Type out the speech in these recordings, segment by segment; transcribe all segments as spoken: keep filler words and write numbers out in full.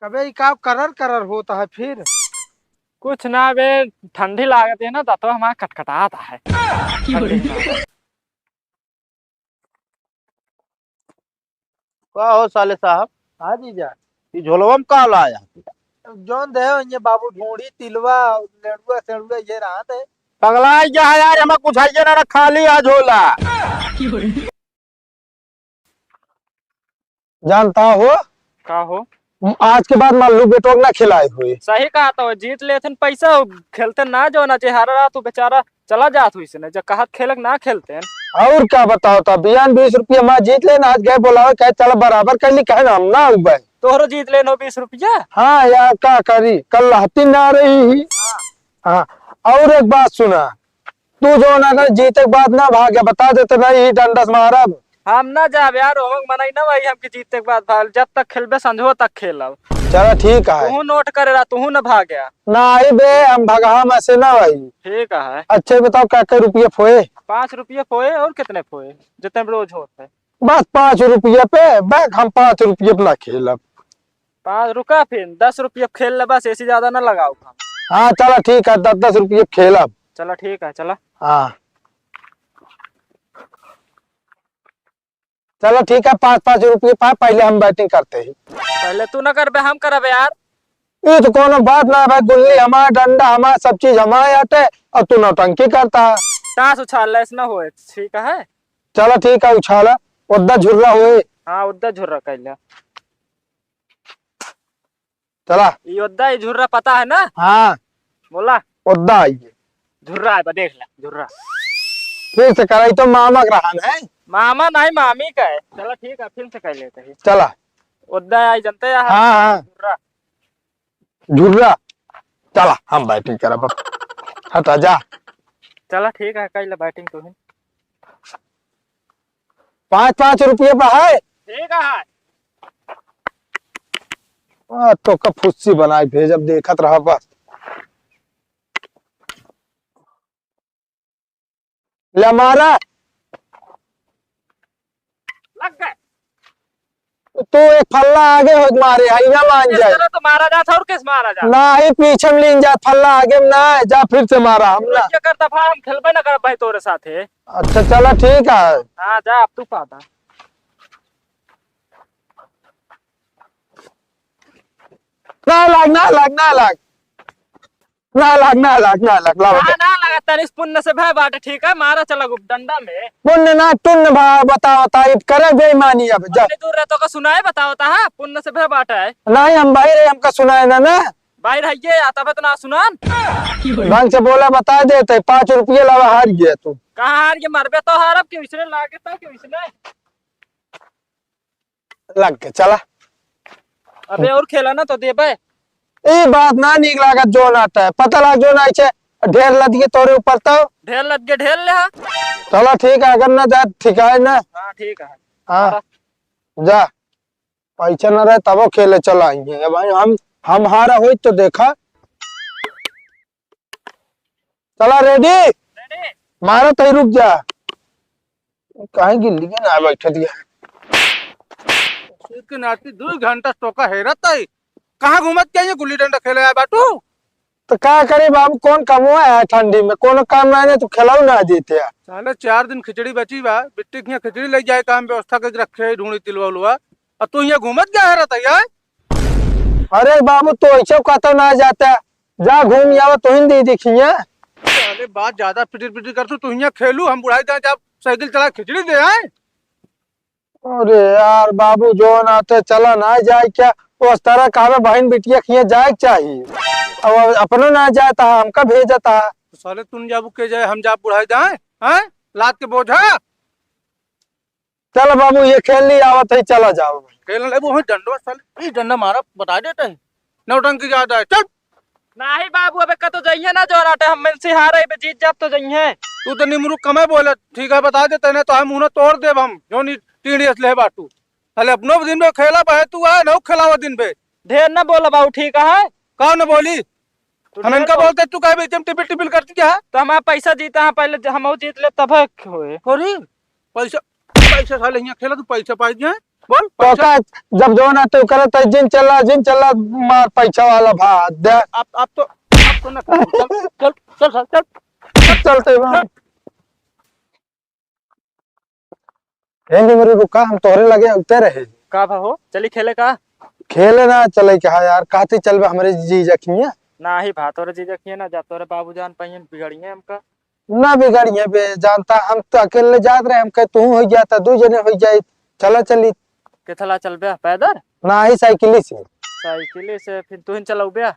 कबे ई का करर करर होत है फिर? कुछ ना बे, ठंडी लागत है ना, दतवा हमार कटकटात है। का हो साले साहब? हाँ जीजा। ई झोलवा में का लाया? जौन दे हो ये बाबू, ढूंढी, तिलवा, लेड़ुआ, सेड़ुआ ये रहा थे। पगला गया है यार, हमें कुछ आइए ना, ना खाली आज होला। जानता हो? का हो? आज के बाद मल्लू बेटवा के ना खिलाए हुए। सही कहा तो, जीत लेथिन पैसा, खेलते ना जो ना, जे हारा रहा तू बेचारा चला जात हुई से ना, जब कहत खेलक ना खेलते हैं। और क्या बताओ, तब बियान बीस रुपया मैं जीत लेना, आज गए बोलावे, कहे चला बराबर कर ली, कहे ना हम ना उबे। तोहरो जीत लेनो बीस रुपया। हाँ यार, का करी, कल लहती ना रही ही। हाँ। और एक बात सुना, तू जो ना कर जीते के बाद ना भागे, बता दे तो नहीं ही डंडस मारब। हम ना जाब यार, ओमक मनई ना भाई, हमके जीते के बाद भाग, जब तक खेलबे संझो तक खेलब। चला ठीक है। तू नोट करे रहा, तू ना भागे। ना आई बे, हम भगहा में से ना भाई। ठीक है। अच्छे बताओ, का के रुपये फोए? पाँच रुपये फोए और कितने फोए? जितने रोज होते हैं। बस पाँच रुपये पे, बैक हम पाँच रुपये पे ना खेलब। पाँच रुका फिर, दस रुपये खेल ले बस, ऐसे ज्यादा ना लगाओ। हाँ चला ठीक है, दस दस रुपये खेलब। चला ठीक है, चला। हाँ। चला ठीक है, पाँच पाँच रुपये पा, पहले हम बैटिंग करते ही। पहले तू ना करबे, हम करबे यार। ये तो कोनो बात ना है भाई, गुल्ली हमार, डंडा हमार, सब चीज हमार आटे और तू नौटंकी करता है। ताश उछाल ले, ऐसा ना होए, ठीक है? चला ठीक है, उछाला, उद्दा झुर्रा होए। हाँ, उद्दा झुर्रा कैला। चला। ये उद्दा, ये झुर्रा पता है ना? हाँ। बोला। उद्दा आइए। झुर्रा है, बा देख ले, झुर्रा। फिर से कराई तो मामा के रहन है। मामा नहीं, मामी का है। चला ठीक है, फिर से कर लेते हैं। चला। उद्दा आई जनते हैं। हाँ, हाँ। झुर्रा। झुर्रा। चला, हम बैटिंग करब अब। हटा जा। चला ठीक है, कर ले बैटिंग तू ही। पाँच पाँच रुपये पर है। ठीक है। आ, तो का फुस्सी बनाई भेजब, देखत रहा बस। ले मारा। लग गए। तू एक फल्ला आगे हो मारे, है ना मान इस जाए। तरह तो मारा जात है और किस मारा जात? ना ही पीछे में लीन जा, फल्ला आगे में ना है, जा फिर से मारा हम ना। ये करता भाई, हम खेलबे ना करब भाई तोरे साथे। अच्छा चला ठीक है। हाँ जा, अब तू पाता। ना लाग, ना लाग, ना लाग। ना लाग, ना लाग, ना लाग, लावा ना, दे। ना लगा, तनिस पुण्य से भय बाटे, ठीक है, मारा चला गुप डंडा में। पुण्य ना, टुण्य भा-, बताओ, तारीफ करे बेईमानी अब, जा। अपने दूर रहतो का सुनाए, बताओ ता, हाँ, पुण्य से भय बाटे है। नहीं, हम बाहर है, हमका सुनाए ना, ना। बाहर है ये, आता बे तो ना सुनान। ढंग से बोला, बता देते, पाँच रुपये लावा, हार गया तू। कहाँ हार गया, मरबे तो हारब, कि इसने लागे तो, कि इसने। लग के चला। अबे और खेला ना तो देबे। ई बात ना नीक लागत, जो ना आटा है। पता लाग जो ना आइछे, ढेर लद के तोरे ऊपर तो। ढेर लद के ढेर ले हा। चला ठीक है, अगर ना जाए ठीक है ना। हाँ ठीक है। हाँ, जा। पैसा ना रहे तबो खेले चला आइए। भाई हम, हम हारा होई तो देखा। चला रेडी? रेडी। मारा तई रुक जा। काहे गिल्ली के ना बैठे दिया? सूत के नाती दू घंटा तोका हेरत आई। कहाँ घूमत के ये गुल्ली डंडा खेले आए बाटू? तो का करे बाबू, कौन कमवा है ठंडी में, कोनो काम ना है, तू खेलाऊ ना जीते। साले चार दिन खिचड़ी बची बा, बिट्टी के यहाँ खिचड़ी ले जाए, काम व्यवस्था करके रखे है, ढूंढी तिलवा उलवा, और तू यहाँ घूमत क्या हेरत आई? अरे बाबू, तू ऐसे कहता ना जाता, जा घूम आवा, तोहिन दे देखिए। अरे बात ज्यादा पिटिर पिटिर कर तू, तू हियां खेलू, हम बुढ़ाई जाए, जा साइकिल चला खिचड़ी दे आए। अरे यार बाबू, जो ना ते चला ना जाए क्या, वो उस तरह कहवे बहन बिटिया खिए जाए के चाहिए। अब अपनो ना जाता है, हमका भेजता है। तो साले तू न जाबू के जाए, हम जाब बुढ़ाई जाए, हैं? लात के बोझा। चल बाबू, ये खेल ली, आवत है, चला जाओ। खेल ले वो डंडवा साले, ई डंडा मारा, बता देते हैं। नौटंकी ज्यादा है, चल। नाही बाबू, अबे कतो जइहे ना, जो राटे हम मनसी हारे, बे जीत जाब तो जइहे। तू तो निमरू कमे बोले, ठीक है, बता देते ना, तो हम उन्हें तोड़ देब हम, जो नी टीढ़ी असले बाटू। साले अपनो दिन में खेला बहे तू आए, नौ खेलावा दिन पे। ढेर ना बोला बाबू, ठीक है? कौन बोली? तू हम ढेर इनका बोल- बोलते, तू काहे बीच में टिपिल टिपिल करती क्या है? तो हमारा पैसा जीता है, पहले ज-, हम जीत ले तब होए। अरे, पैसा, पैसा साले यहाँ खेला, तू पैसा पाई गया है? बोल, तो पैसा। का, जब जौन आते करे तो जिन चला, जिन चला, मार पैसा वाला भात दे। अब, अब तो, अब तो ना कर, चल, चल, चल, चल, चल। अब चलते बा। चल। ए निमरू, रुका, हम तोहरे लगे अउते रहे। का भा हो, चली खेले का? खेले ना चले का यार, काते चलबे हमरे जीजा खिया? नाही भा, तोरे जीजा खिया ना जा, तोरे बाबू जान पहियन बिगड़िए हमका। ना बिगड़िए बे, जानता हम तो अकेले जात रहे, हम कहे तू हो जाता, दू जने हो जाई, चला चली। किथला चलबे, पैदल? नाही, साइकिल से। साइकिल से, फिर तू ही चलौबे?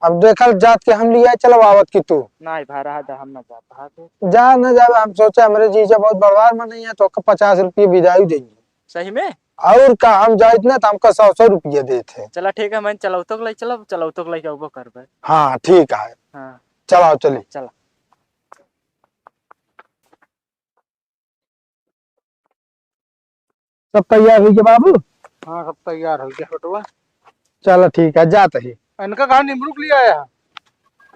अब देखल जात के हम लिया चलवावत की तू। नाही भा, रहा दा, हम ना जात, भा तू। जा न जावे, हम सोचे हमरे जीजा बहुत बड़वार मनई है, तो ओके पचास रुपये बिदाई देंगे। सही में? और का, हम जाइत ना तो हमका सौ सौ रुपये देत है। चला ठीक है, मैं चलौतो के लाई चलब, चलौतो के लाई अउबो करबे। हाँ, ठीक है। हाँ। चलाओ, चली। चला। सब तैयार होइ गया बाबू? हाँ, सब तैयार होइ गया बेटवा। चलो ठीक है, जात ही। इनका कहाँ निमरू के लिए आया है?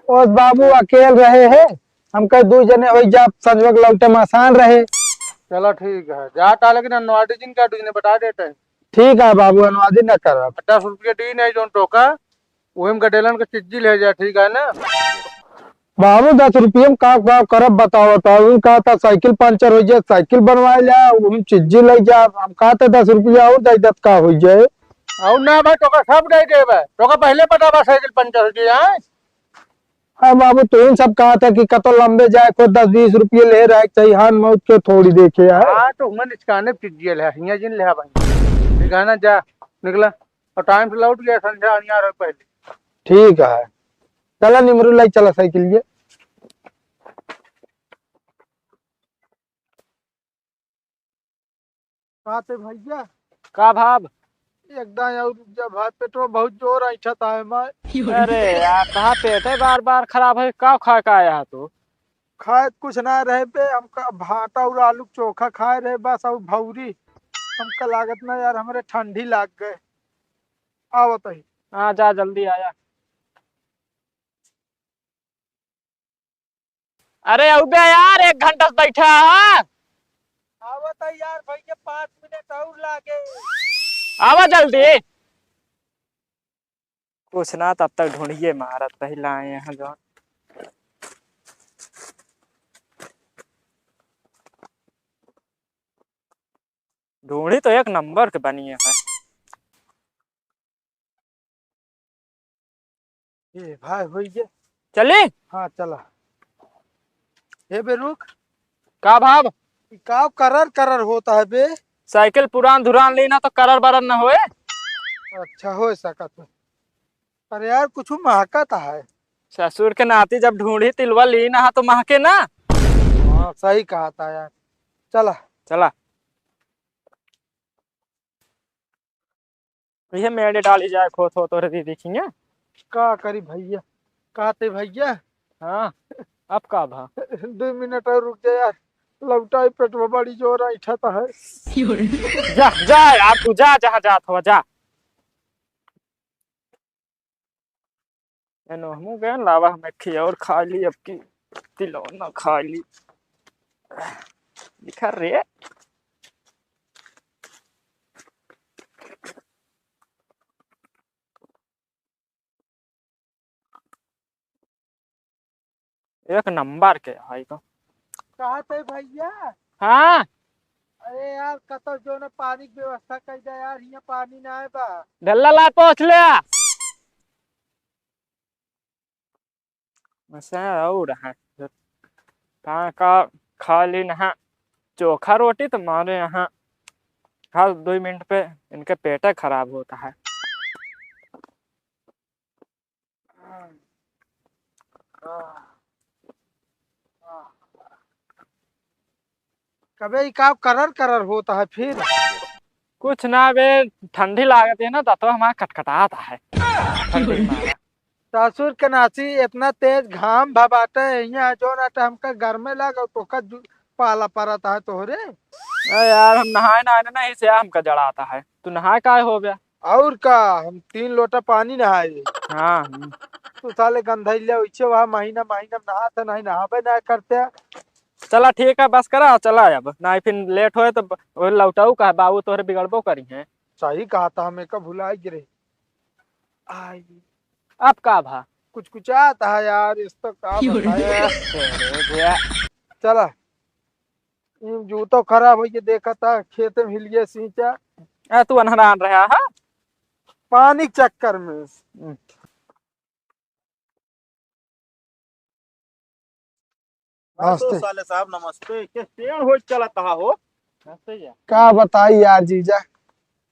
ओस बाबू अकेल रहे हैं, हम कहे दू जने होइ जा, संजोग लौटे में आसान रहे। चलो ठीक है, जाता लेकिन अनुवादी जी ने क्या दू जने बता देते हैं। ठीक है बाबू, अनुवादी न करब। दस रुपये दी नहीं जोन टोका, वही में गडेलन के चिज्जी ले जा, ठीक है ना? बाबू, दस रुपये में का, का करब बताओ, तो उन कहा था साइकिल पंचर हो जाए, साइकिल बनवा ले, वही चिज्जी ले जा। हम कहा था दस रुपया और दे दत का हो जाए। और ना भाई, तोका सब दे देबे, तोका पहले पता बा साइकिल पंचर हो जाए, हाँ? अरे बाबू, तू ही सब कहा था कि कतो लंबे जाए, कोई दस बीस रुपये ले रहा है, चाहिए हान मौत के थोड़ी देखे है। हाँ, तो उमन इसकाने चिज्जी ले, हियाँ जिन ले भाई, ठीक है ना, जा, निकला। और टाइम से लौट गया, संझा अनियार हो पहले। ठीक है, चला निमरू लाई चला साइकिल ये। का ते भैया? का भाब? एकदम और रुक जा भाई, पेटवा बहुत जोर ऐंठत है मैं। अरे यार, कहाँ पेट है बार बार खराब है, का खा के आया है तू? खाए त कुछ ना रहे बे, हमका भाटा और आलू के चोखा खाए रहे बस, और भौरी। हमका लागत ना यार, हमरे ठंडी लाग गए। आवत ही। हाँ, जा जल्दी आया। अरे अउबे यार, एक घंटा से बैठा है। आवत ही यार भैया, पाँच मिनट और लागे। आवा जल्दी। कुछ ना, तब तक ढूंढिए मारत पहला आए हैं जो। ढूंढी तो एक नंबर के बनी है। ए भाई, होई गे। चली? हाँ, चला। ए बे, रुक। का भाब? ई का करर करर होता है बे? साइकिल पुरान धुरान ली ना तो करर बरर न होए। अच्छा, हो सकत है। अरे यार, कुछ महकत है। ससुर के नाती जब ढूंढी तिलवा ली ना तो महके ना। हाँ, सही कहा था यार। चला। चला। इहे मेड़े डाली जाए खोत हो तोरे दीदी खिया। का करी भैया, कहते भैया। हाँ, अब का भा? दो मिनट और रुक जा यार, लौटा ही पेटवा बड़ी जोर ऐठत है। जा, जा यार, तू जा, जहाँ जात हो, जा। एनो हमू गए लावा, हम एक खी और खा ली, अब की तिलौना खा ली। दिखा रे। एक नंबर के है तो। कहा थे भैया? हाँ। अरे यार, कतो जो न पानी की व्यवस्था कर दे यार, हियाँ पानी ना आए बा। ढल्ला ला पहुँच ले। वैसे और है, कहाँ का खाली नहा चोखा रोटी तो मारे यहाँ हर दो मिनट पे इनके पेटे खराब होता है। कबे ई का करर करर होता है फिर? कुछ ना बे, ठंडी लागत है ना, दतवा हमारा कटकटात है। ठंडी मारा। ससुर के नासी इतना तेज घाम भा बाटे, यहाँ जो ना तो हमका गर्मे लागल, तो का जु-, पाला परत है तोहरे। अरे यार, हम नहाए ना, ना, नहीं से हमका जड़ाता है। तू नहाए काहे हो बे? और का, हम तीन लोटा पानी नहाए। हाँ, हाँ। तू साले गंधैले वैसे वहाँ महीना, महीना में नहाते नहीं, नहाबे ना करते। चला ठीक है, बस करा, चला अब, नाहीं फिर लेट होए तो ब-, वो लौटाऊ का बाबू तोहरे बिगड़बो करी हैं। सही कहा था, हमें का भुला गिरे। आई, अब का भा? कुछ कुछ आता है यार, इस तो का बताए। अरे भैया। चला, ई जूतो खराब होइके देखा था, खेते में हिलिए सींचा। आ, तू अनहरान रहा, हाँ? पानी के चक्कर में। नमस्ते। नमस्ते साले साहब, नमस्ते। के टेढ़ हो चलत हा हो? नमस्ते जी। का बताई यार जीजा,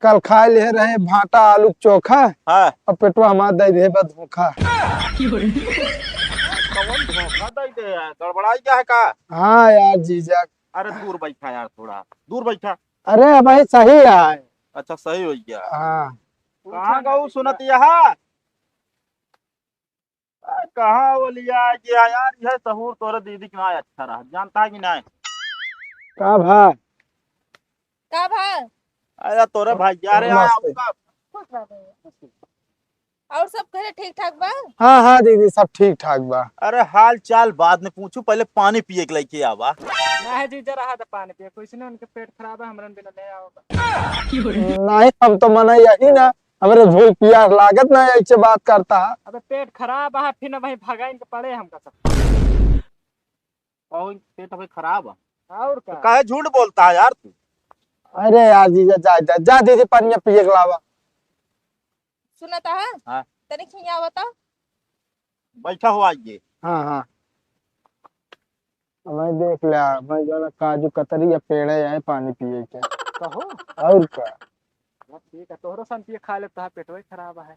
कल खाए ले रहे भाटा आलू के चोखा, हाँ। और पेटवा हमार दे दे बा धोखा। कौन धोखा दे दे यार? गड़बड़ाई गया है का? हाँ यार जीजा। अरे दूर बैठा यार, थोड़ा दूर बैठा। अरे भाई सही है। अच्छा सही हो गया। हाँ। कहाँ गऊ सुनत यहाँ? आ, कहाँ वो लिया गया यार, यह सहूर तोरे दीदी के ना अच्छा रहा, जानता है कि नहीं? का भा? का भा? अरे तोरे भाई यार, यार, नमस्ते। आपका खुश रह भैया। और सब घरे ठीक ठाक बा? हाँ, हाँ दीदी, सब ठीक ठाक बा। अरे हाल चाल बाद में पूछू, पहले पानी पिए के लेके आवा। नहीं जीजा, रहा था पानी पिए, कुछ नहीं, उनके पेट खराब है, हमरन बिना ले आओ। नहीं, हम तो मना यही ना, हमरे झोल पियास लागत ना, ऐसे बात करता है। अबे पेट खराब है, फिर ना भाई भगाइन के पड़े हमका सब। और पेट अबे खराब है। और तो का? काहे झूठ बोलता है यार तू? अरे यार जीजा, जा, जा, जा दीदी, पनिया पिए के लावा। सुनता है? हाँ। तनी खियावा तो। बैठा हो आइए। हाँ, हाँ। मैं देख लिया, मैं जो ना काजू कतरी या पेड़े आए पानी पिए के। कहो। और का? हाँ, ठीक है, तोहरो सन पिए खा ले, तोहार पेटवे खराब है।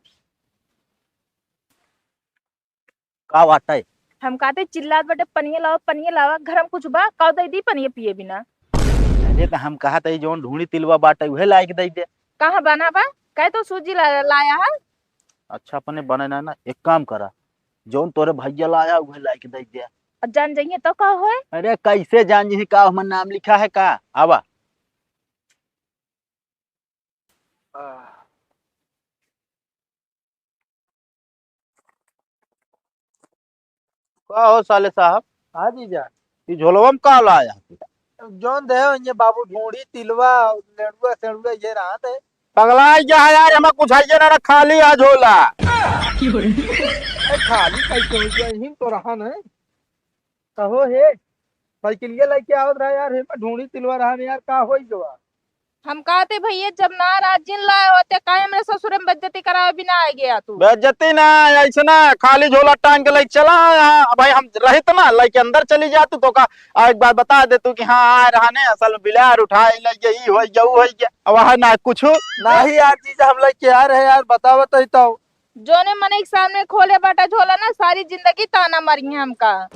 का बात है? हम कहते चिल्लात बाटे, "पनिया लावा, पनिया लावा।" घर में कुछ बा? का दे दी पनिया पिए बिना? अरे, तो हम कहत है, जौन ढूंढी तिलवा बाटे, उहे लाइके दे दे। कहाँ बना बा? कहे तो सूजी ला-, लाया है। अच्छा, अपने बने ना, ना, एक काम करा, जौन तोरे भैया लाया, उहे लाइके दे दे। और जान जाइए तो का होए? अरे, कैसे जान जाइए? का हमर नाम लिखा है का? आवा। आह। का हो साले साहब? हाँ जीजा। ई झोलवा में का लाया? जौन दे हो, ये बाबू ढूंढी, तिलवा, लेड़ुआ, सेड़ुआ, ये रहा थे। पगला गया है यार, हमें कुछ आइए ना, ना खाली आ झोला। ए, खाली कैसे हो गया? यहीं तो रहा ना। कहो हे, साइकिलिया लेके आवत रहा यार, हे ढूंढी तिलवा रहा ना यार, का होई गवा? हम कहते भैया जब ना राजिन लाए होते, काहे हमरे ससुरे में बेइज्जती करावे बिना आ गया तू? बेइज्जती ना, ऐसे ना, खाली झोला टांग के लेके चला आया। भाई हम रहित ना, लेके अंदर चली जातू तो का, आ एक बात बता दे तू कि हाँ, आ रहा ने, असल में बिलार उठाए ले गया, ई होई गया, ऊ होई गया। अब वहाँ ना कुछ। नहीं यार, जीजा हम लेके आ रहे यार, बतावत ही तो। जोने मनई के सामने खोले बाटा झोला ना, सारी जिंदगी ताना मारी हमका।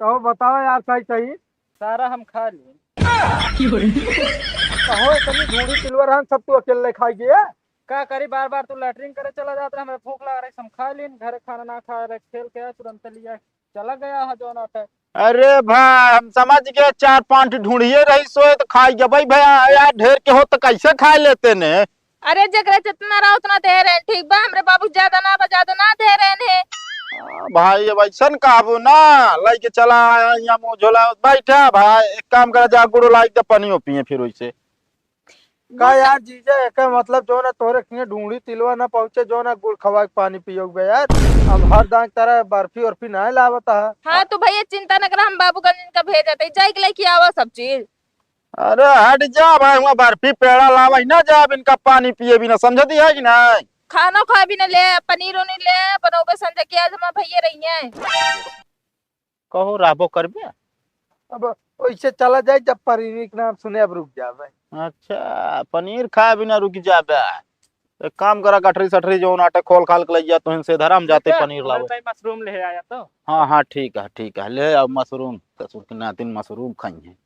कहो बताओ यार, सही सही। सारा हम खा लिए। कहो इतनी ढूंढी तिलवा रहन, सब तू अकेले खाई गया? का करी, बार बार तू लैट्रिन करे चला जात रहा, हमें भूख लग रही, हम खा लीन, घरे खाना ना खा रहे, खेल के आए, तुरंत लिया चला गया है जौन आटे। अरे भाई, हम समझ गए, चार पांच ढूंढिए रही सोए तो खाई गए। भाई भैया यार, ढेर के हो तो कैसे खा लेते ने? अरे जेकरे जितना रहा उतना दे रहे हैं, ठीक बा? हमरे बाबू ज्यादा ना बा, ज्यादा ना दे रहे हैं। आ, भाई अब ऐसन कहबू ना, लेके चला आया यहाँ मुँह झोला। बैठा भाई, एक काम करा, जा गुड़ो लाइक दे, पनियो पिए फिर वैसे। का यार जीजा, एकर मतलब जो ना तोहरे किए ढूंढी तिलवा ना पहुँचे, जो ना गुड़ खवा के पानी पियोगे यार। हम हर दांग तरह बर्फी उर्फी ना लावत है। हाँ तो भैया चिंता न करा, हम बाबूगंज इनका भेज देते, जाइके लेके आवा सब चीज। अरे हट जा भाई, हुआ बर्फी पेड़ा लावा ही ना जाब, इनका पानी पिए बिना, समझती है कि नहीं? खाना खा भी ना ले, पनीर उनीर ले, बनोबे संझा के, आज हमार भैया रही हैं। कहो रहबो करबे? अब वैसे चला जाए, जब पनीर के नाम सुने अब रुक जाबे। अच्छा, पनीर खाए बिना रुक जाबे? एक काम करा, गठरी सठरी जौन आटे खोल खाल के लइया, तोहन से धरम जाते पनीर लावे। भाई मशरूम ले आया तो। हाँ हाँ, ठीक है, ठीक है, ले आओ मशरूम, ससुर के नातिन मशरूम खाई हैं।